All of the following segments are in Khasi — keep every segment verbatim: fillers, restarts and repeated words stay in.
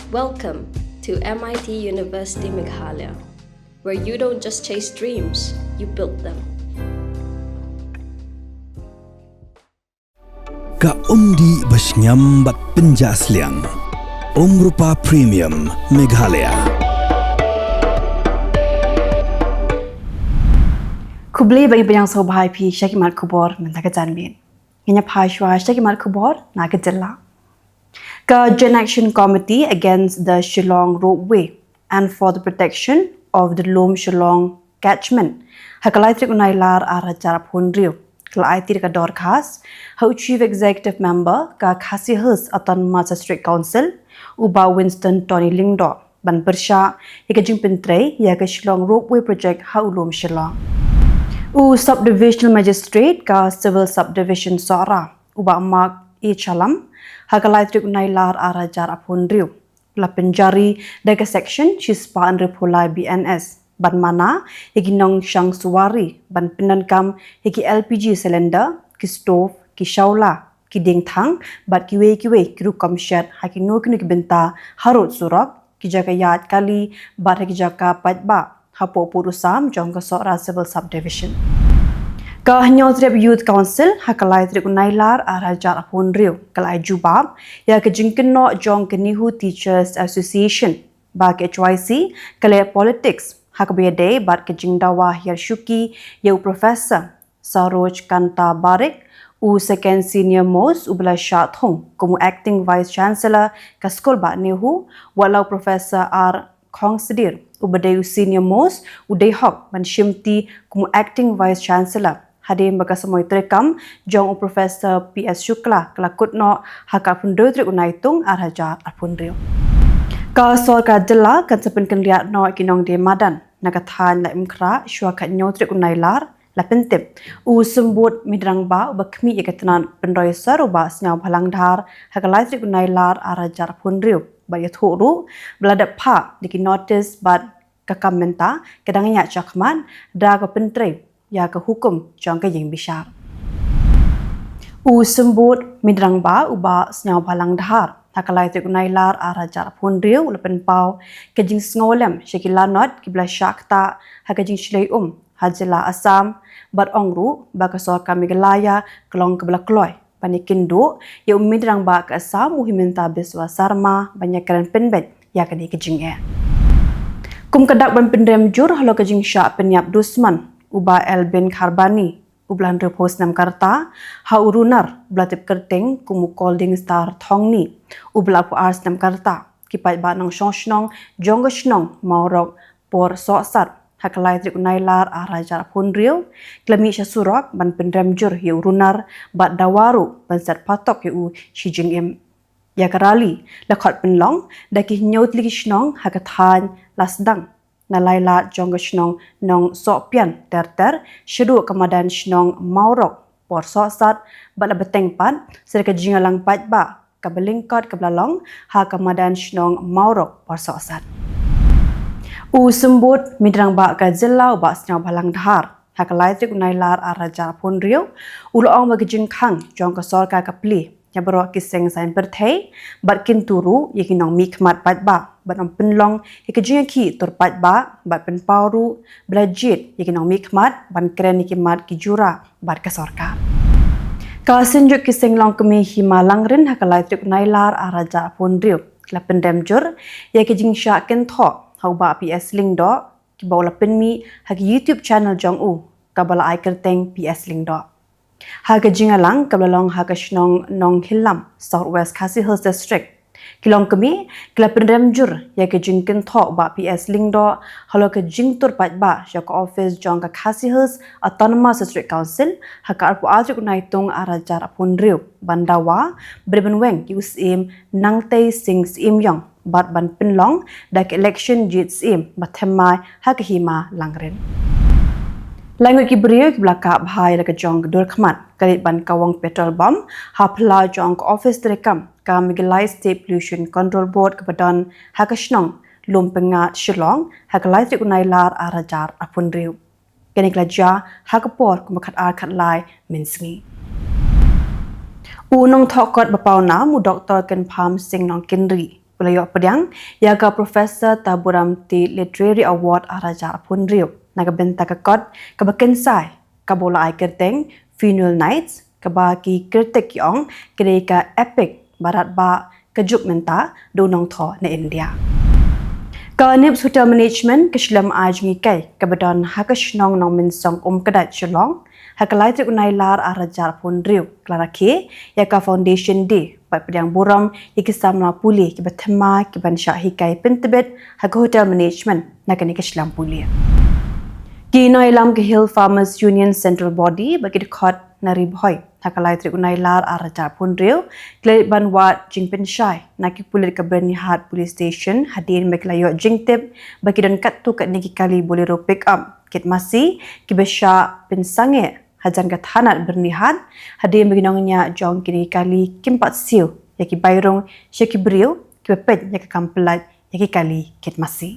Welcome to M I T University Meghalaya, where you don't just chase dreams, you build them. Ka umdih ba shngiam bad pynjah sliang. Umrupa Premium Meghalaya. Khublei bad ngi pdiang sngewbha ïa phi sha ki mat khubor mynta ka janmiet. Ngin ïa phai shuwa sha ki mat khubor na ka jylla. Ka Joint Action Committee Against the Shillong Ropeway and for the Protection of the Lum Shillong Catchment ha ka lai tarik u Nailar ar hajar arphew hynriew ka la aiti da ka dorkhas ha u Chief Executive Member ka Khasi Hills Autonomous District Council, u Bah Winston Tony Lyngdoh, ban pyrshah ïa ka jingpyntrei ïa ka Shillong Ropeway Project ha u Lum Shillong. U Sub-Divisional Magistrate ka Civil Subdivision Sohra, u Bah Mark E Chalam, ha ka lai tarik u Nailar ar hajar arphew hynriew, la pynjari da ka Section shispah hynriewphew lai B N S ban mana ïa ki nongshong suwari ban pyndonkam ïa ki L P G cylinder, ki stove, ki shawla, ki diengthang bad kiwei kiwei ki rukom shet ha kino kino ki bynta harud surok, ki jaka ïaid kali bad ha ki jaka paidbah hapoh pud u sam jong ka Sohra Civil Subdivision. Ka Hynñiewtrep Youth Council ha ka lai tarik u Nailar ar hajar arphew hynriew ka la ai jubab ïa ka jingkynnoh jong ka NEHU Teachers Association ba ka H Y C ka leh politics ha kaba ïadei bad ka jingdawa hiar shuki ïa u Professor Saroj Kanta Barik, u second senior most uba la shah thung kum u acting vice chancellor ka skul bah NEHU, wat la u Professor R Khongsdir uba dei u senior most u dei hok ban shimti kum u acting vice chancellor hadien ba ka samoi treikam jong u Professor P S Shukla ka la kut noh ha ka arphew hynriew tarik u Naitung ar hajar arphew hynriew. Ka sorkar jylla kan sa pynkynriah noh ki nongdie madan na ka thaiñ Laitumkhrah shuwa ka hynñiew tarik u Nailar. La pyntip u Symbud Mydrangbah uba khmih ïa ka tnat pynroi sor u Bah Sniawbhalang Dhar ha ka lai tarik u Nailar ar hajar arphew hynriew bad ïathuh ruh ba la dep phah da ki notis bad ka kam mynta ka dang ïaid shakhmat da ka pyntrei ïa ka hukum jong ka ïingbishar. U Symbud Mydrangbah u Bah Sniawbhalang Dhar ha ka lai tarik u Nailar ar hajar arphew hynriew u la pynpaw ka jingsngewlem sha ki lanot kiba la shah ktah ha ka jingshlei um ha jylla Assam bad ong ruh ba ka sorkar Meghalaya ka long kaba la kloi ban ïakynduh ïa u Mydrangbah ka Assam u Himanta Biswa Sarma ban ïakren pynbeit ïa kane ka jingeh. Kum ka dak ban pynrem jur halor ka jingshah pynïap dusmon u Bah Elbin Kharbani uba la hynriewphew snem ka rta ha u runar uba la tip kyrteng kum u Colding Star Thongni uba la arphew ar snem ka rta, ki paidbah nongshong shnong jong ka shnong Mawrok Porsohsat ha ka lai tarik u Nailar ar hajar arphew hynriew ki la mih sha surok ban pynrem jur ïa u runar bad dawa ruh ban set patok ïa u shi jingim. Ïa ka rally la khot pynlong da ki hynñiew tylli ki shnong ha ka thaiñ Lasdang na lai lad jong ka shnong Nongsohpian ter ter shaduh ka madan shnong Mawrok Porsohsat bad la bteng pat sa da ka jingïalang paidbah kaba lyngkot kaba la long ha ka madan shnong Mawrok Porsohsat. U Symbud Mydrangbah ka jylla u Bah Sniawbhalang Dhar ha ka lai tarik u Nailar ar hajar arphew hynriew u la ong ba ka jingkhang jong ka sorkar ka plie ïa baroh ki seng saiñ pyrthei bad kyntu ruh ïa ki nongmihkhmat paidbah ban ym pynlong ïa ka jingïakhih tur paidbah bad pynpaw ruh ba la jied ïa ki nongmihkhmat ban kren ïa ki mat ki jura bad ka sorkar. Ka Synjuk ki Seng Longkmie Hima Langrin ha ka lai tarik u Nailar ar hajar arphew hynriew ki la pynrem jur ïa ka jingshah kynthoh ha u Bah P S Lyngdoh kiba u la pynmih ha ka YouTube channel jong u kaba la ai kyrteng P S Lyngdoh. Ha ka jingïalang kaba la long ha ka shnong Nonghillam, South West Khasi Hills District, ki longkmie ki la pynrem jur ïa ka jingkynthoh u Bah P S Lyngdoh halor ka jingtur paidbah sha ka ophis jong ka Khasi Hills Autonomous District Council ha ka arphew ar tarik u Naitung ar hajar arphew hynriew ban dawa ba dei ban weng ïa u Syiem Nangtei Sing Syiemiong bad ban pynlong da ka election jied Syiem ba thymmai ha ka Hima Langrin. Laingut ki briew kiba la kah bha ïa la ka jong ka dur khmat ka leit ban kawang petrol bomb ha phyllaw jong ka ophis treikam ka Meghalaya State Pollution Control Board kaba don ha ka shnong Lumpyngngad, Shillong ha ka lai tarik u Nailar ar hajar arphew hynriew. Kane ka la jia ha ka por kumba khatar khatlai mynsngi. U nongthoh kot ba pawnam u Doktor Kynpham Sing Nongkynrih U la ïoh pdiang ïa ka Professor Taburam Tea Literary Award ar hajar arphew hynriew na ka bynta ka kot kaba kynsai kaba u la ai kyrteng Funeral Nights, kaba ki kritik ki ong ka dei ka epic ba radbah ka juk mynta da u nongthoh na India. Ka Nips Hotel Management ka shlem ai jinghikai kaba don ha ka shnong Nongmynsong Umkdait Shillong ha ka lai tarik u Nailar ar hajar arphew hynriew ka la rakhe ïa ka Foundation Day bad pdiang burom ïa ki samla pule kiba thymmai kiban shah hikai pyntbit ha ka Hotel Management na kane ka shlem pule. Ki nongïalam ka Hill Farmers Union Central Body bad ki dkhot na Ri Bhoi ha ka lai tarik u Nailar ar hajar arphew hynriew ki la leit ban wad jingpynshai na ki pulit ka Byrnihat Police Station hadien ba ki la ïoh jingtip ba ki don katto katne ki kali Bolero pickup kit masi kiba shah pynsangeh hajan ka thanat Byrnihat, hadien ba ki nongñiah jong kine ki kali kim pat siew ïa ki bai rung sha ki briew kiba peit ïa ka kam pyllait ïa ki kali kit masi.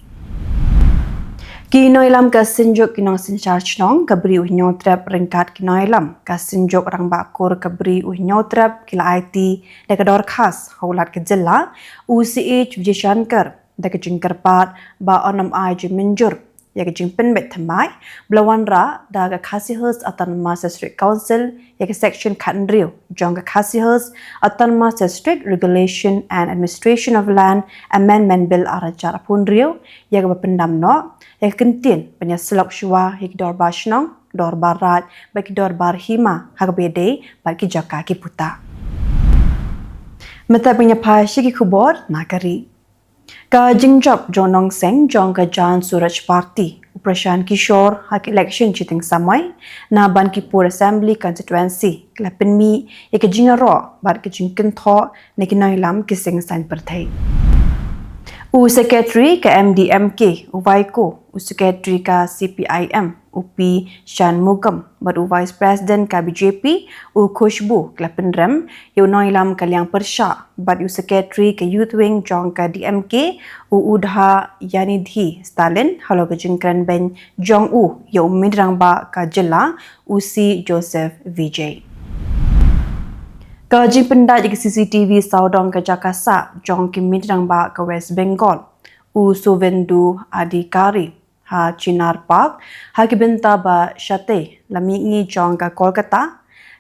Ki nongïalam ka Synjuk ki Nongsynshar Shnong ka Bri U Hynñiewtrep ryngkat ki nongïalam ka Synjuk Rangbah Kur ka Bri U Hynñiewtrep ki la aiti da ka dorkhas ha u Lat ka Jylla u C H Vijayashankar da ka jingkyrpad ba un ym ai jingmynjur ïa ka jingpynbeit thymmai ba la wanrah da ka Khasi Hills Autonomous District Council ïa ka Section khathynriew jong ka Khasi Hills Autonomous District Regulation and Administration of Land Amendment Bill ar hajar arphew hynriew, ïa kaba pyndam noh ïa ka kyntien ban ïasyllok shuwa ïa ki dorbar shnong, dorbar raid bad ki dorbar hima ha kaba ïadei bad ki jaka ki puta. Mynta ngin ïa phai sha ki khubor na ka ri. Ka jingjop jong u nongseng jong ka Jan Swaraj Party u Prashant Kishore ha ka election shiteng samoi na Bankipur Assembly Constituency ka la pynmih ïa ka jingïaroh bad ka jingkynthoh na ki nongïalam ki seng saiñ pyrthei. U Secretary ka M D M K u Vaiko, u Secretary ka C P I M u P Shanmugam bad u Vice President ka B J P u Khushbu ki la pynrem ïa u nongïalam ka liang pyrshah bad ïa u Secretary ka Youth Wing jong ka D M K u Udhayanidhi Stalin halor ka jingkren beiñ jong u ïa u Myntri Rangbah ka Jylla u C Joseph Vijay. Ka jingpyndait ïa ka C C T V sawdong ka jaka sah jong ki Myntri Rangbah ka West Bengal u Suvendu Adhikari ha Chinar Park ha ki bynta ba shatei la mihngi jong ka Kolkata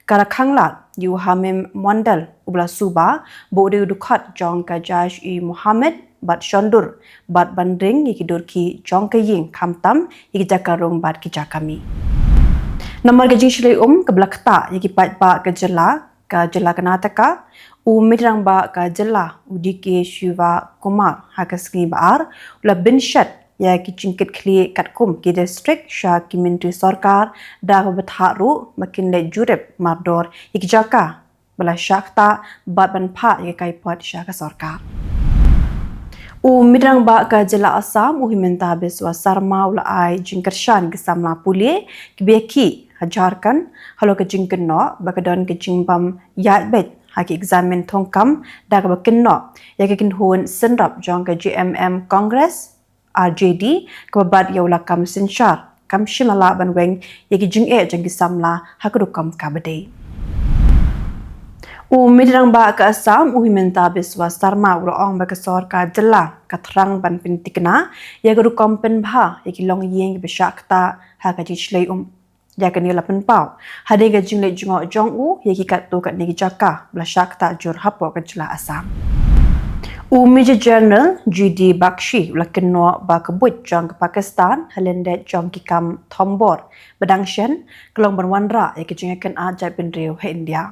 ka la khanglad ïa u Hamim Mondal uba la suba ba u dei u dkhot jong ka Jaish-e-Mohammed bad shondur bad ban ring ïa ki durki jong ka ïing khamtam ïa ki jaka rung bad ki jaka mih. Namar ka jingshlei um kaba la ktah ïa ki paidbah ka jylla, ka jylla Karnataka, u Myntri Rangbah ka jylla u D K Shivakumar ha ka sngi ba ar u la bynshet ïa ki jingkitkhlieh katkum ki district sha ki myntri sorkar da kaba bthah ruh ba kin leit jurip mardor ïa ki jaka ba la shah ktah bad ban phah ïa ka kaipot sha ka sorkar. U Myntri Rangbah ka jylla Assam u Himanta Biswa Sarma u la ai jingkyrshan ki samla pule kiba ïakhih ha Jharkhand halor ka jingkynnoh ba ka don ka jingbym ïaid beit ha ki eksamin thungkam da kaba kynnoh ïa ka kynhun synrap jong ka J M M Congress R J D kaba bat ïa u lakam synshar kam shym la lah ban weng ïa ki jingeh jong ki samla ha ka rukom kaba dei. U Myntri Rangbah ka Assam u Himanta Biswa Sarma u la ong ba ka sorkar jylla ka thrang ban pynthikna ïa ka rukom pynbha ïa ki longïing kiba shah ktah ha ka jingshlei um. Ïa kane la pynpaw hadien ka jingleit jngoh jong u ïa ki katto katne ki jaka ba la shah ktah jur hapoh ka jylla Assam. U Major General G D Bakshi u la kynnoh ba ka buit jong ka Pakistan ha lyndet jong ki kam thombor ba dang shen ka long ban wanrah ïa ka jingïakynad jaitbynriew ha India.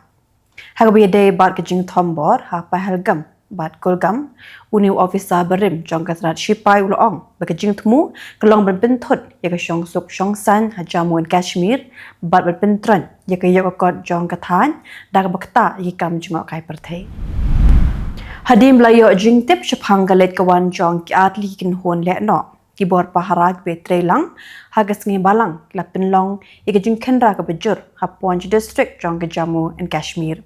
Ha kaba ïadei bad ka jingthombor ha Pahalgam bad Kulgam, une u ophisar barim jong ka tnat shipai u la ong ba ka jingthmu ka long ban pynthut ïa ka shongsuk shongsaiñ ha Jammu and Kashmir bad ban pyntroiñ ïa ka ïoh ka kot jong ka thaiñ da kaba ktah ïa ki kam jngohkai pyrthei. Hadien ba la ïoh jingtip shaphang ka leit ka wan jong ki artylli ki kynhun lehnoh, ki bor pahara kiba trei lang ha ka sngi Balang ki la pynlong ïa ka jingkhynra kaba jur ha Poonch District jong ka Jammu and Kashmir.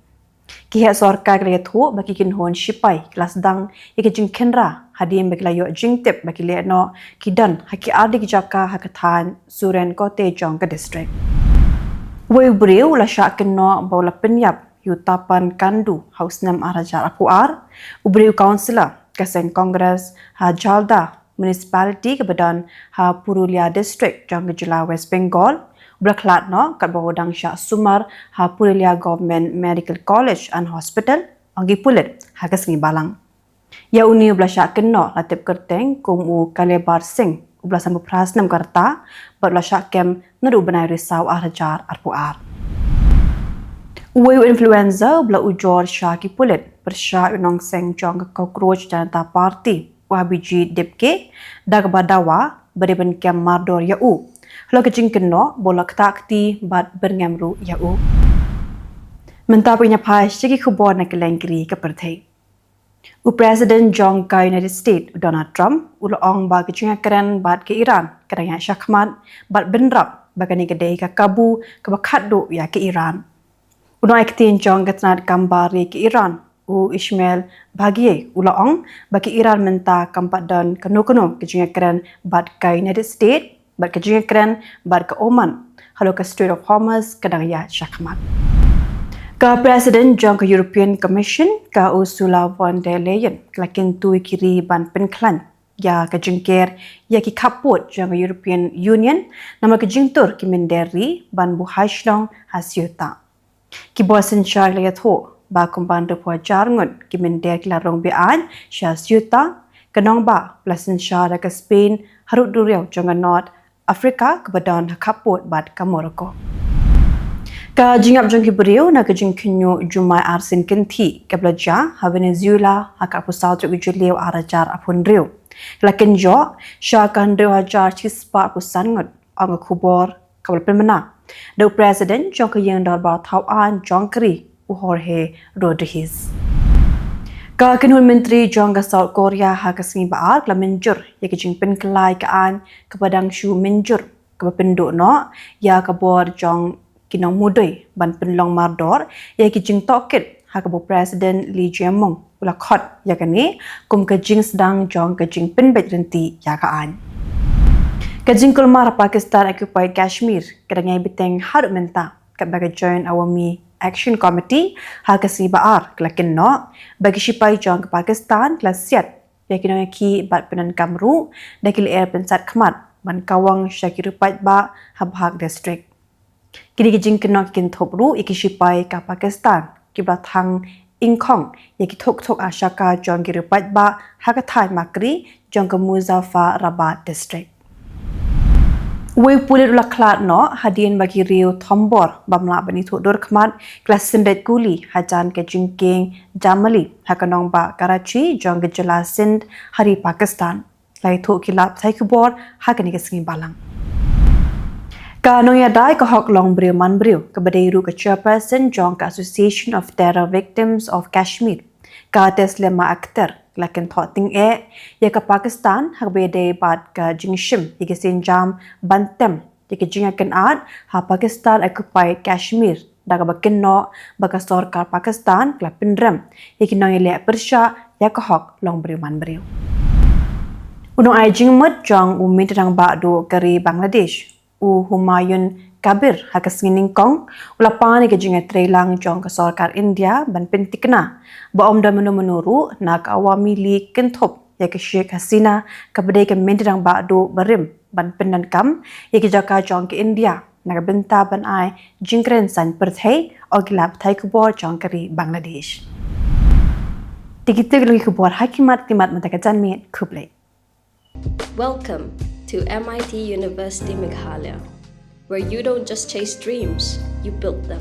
Ki heh sorkar ki la ïathuh ba ki kynhun shipai ki la sdang ïa ka jingkhynra hadien ba ki la ïoh jingtip ba ki lehnoh ki don ha ki artylli ki jaka ha ka thaiñ Suren Kote jong ka district. Uwei u briew u la shah kynnoh ba u la pynïap ïa u Tapan Khandu ha u snem ar hajar arphew ar, u briew councillor ka seng Congress ha Jalda Municipality kaba don ha Purulia District jong ka jylla West Bengal, u la khlad noh katba u dang shah sumar ha Purulia Government Medical College and Hospital, ong ki pulit ha ka sngi Balang. Ïa une u la shah kynnoh la tip kyrteng kum u Kalebar Singh, u la san phra snem ka rta, bad u la shah kem naduh u bnai Risaw ar hajar arphew ar. Uwei u influencer u la ujor sha ki pulit pyrshah ïa u nongseng jong ka Cockroach Janata Party, u Abhijit Dipke, da kaba dawa ba dei ban kem mardor ïa u halor ka jingkynnoh ba u la ktah kti bad byrngem ruh ïa u. Mynta ngin ïa phai sha ki khubor na kylleng kri ka pyrthei. U President jong ka United States, u Donald Trump, u la ong ba ka jingïakren bad ka Iran ka dang ïaid shakhmat bad bynrap ba kane ka dei ka kabu kaba khatduh ïa ka Iran. U nongaiktien jong ka tnad kam bar ri ka Iran, u Ismail Baghei, u la ong ba ka Iran mynta kam pat don kano kano ka jingïakren bad ka United States, bad ka jingïakren bad ka Oman halor ka Strait of Hormuz ka dang ïaid shakhmat. Ka President jong ka European Commission, ka Ursula von der Leyen, ka la kyntu ïa ki ri ban pynkhlaiñ ïa ka jingker ïa ki khappud jong ka European Union namar ka jingtur ki mynder ri ban buh hai shnong ha Ceuta. Ki bor synshar la ïathuh ba kum pynroi hajar ngut ki mynder ki la rung be-aiñ sha Ceuta, ka nongbah ba la synshar da ka Spain harud duriaw jong ka North Africa kaba don ha khappud bad ka Morocco. Ka jingïap jong ki briew na ka jingkhynñiuh jumai arsien kynthih kaba la jia ha Venezuela ha ka arphew saw tarik u Jylliew ar hajar arphew hynriew, ka la kynjoh sha ka hynriew hajar shispah arphew san ngut, ong ka khubor kaba la pynbna da u President jong ka Ïing Dorbar Thaw Aiñ jong ka ri, u Jorge Rodriguez. Ka kynhun myntri jong ka South Korea ha ka sngi ba ar ka la mynjur ïa ka jingpynkylla ïa ka aiñ kaba dang shu mynjur kaba pynduh noh ïa ka bor jong ki nongmudui ban pynlong mardor ïa ki jingtohkit, ha kaba u President Lee Jae-myung u la khot ïa kane kum ka jingsdang jong ka jingpynbeit ryntih ïa ka aiñ. Ka jingkulmar ha Pakistan occupied Kashmir ka dang ïai bteng haduh mynta, katba ka Joint Awami Action Committee ha ka sngi ba ar ka la kynnoh ba ki shipai jong ka Pakistan ki la siat ïa ki nongïakhih bad pyndonkam ruh da ki lyer pynsat khmat ban kawang sha ki riew paidbah ha Bahak District. Kine ki jingkynnoh ki kynthup ruh ïa ki shipai ka Pakistan kiba la thang ingkhong ïa ki thuk thuk ashaka jong ki riew paidbah ha ka thaiñ Makri jong ka Muzaffarabad District. Uwei u pulit u la khlad noh hadien ba ki riew thombor bym lah ban ithuh dur khmat ki la syndet kuli hajan ka jingkieng Jamali ha ka nongbah Karachi jong ka jylla Sindh ha ri Pakistan. La ïathuh ki lad pathai khubor ha kane ka sngi Balang. Ka nongïadei ka hok longbriew manbriew kaba dei ruh ka chairperson jong ka Association of Terror Victims of Kashmir, ka Taslima Akhter, ka la kynthoh tyngeh ïa ka Pakistan ha kaba ïadei bad ka jingshim ïa ki sienjam ban tem ïa ka jingïakynad ha Pakistan occupied Kashmir, da kaba kynnoh ba ka sorkar Pakistan ka la pynrem ïa ki nongïaleh pyrshah ïa ka hok longbriew manbriew. U nongai jingmut jong u Myntri Rangbah Duh ka ri Bangladesh, u Humayun Kabir, ha ka sngi Nyngkong u la pan ïa ka jingïatreilang jong ka sorkar India ban pynthikna ba ym don mano mano ruh na ka Awami League kynthup ïa ka Sheikh Hasina kaba dei ka Myntri Rangbah Duh barim ban pyndonkam ïa ka jaka jong ka India na ka bynta ban ai jingkren saiñ pyrthei, ong ki lad pathai khubor jong ka ri Bangladesh. Te kito ki long ki khubor ha khmat khmat mynta ka janmiet. Khublei. Welcome to M I T University Meghalaya, where you don't just chase dreams, you build them.